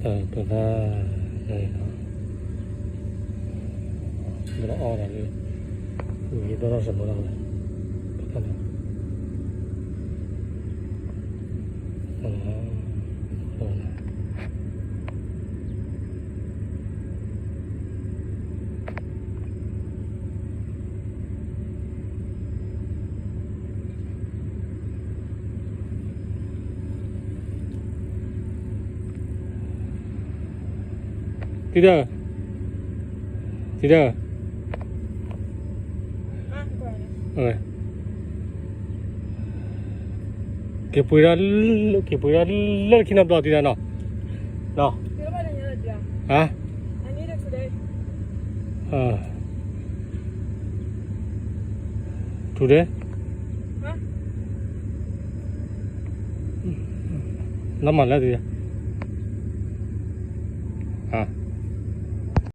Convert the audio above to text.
ပသး ဘျီအီၣ်တၢ်လၢ ဝံၤဒီးထီၣ်စၢၤမီၤလီၤဝဲ ပသးန့ၣ် ထံဒၢၣ်, ထံဒၢၣ်, က့ၤပှ့ၤဒၣ်, က့ၤပှ့ၤဒၣ်လၢခံနီတဘျီထံဒၢၣ်နီၤ, နီၤ, ဟါ, today, လီၤမၢ်လၢ ဟါ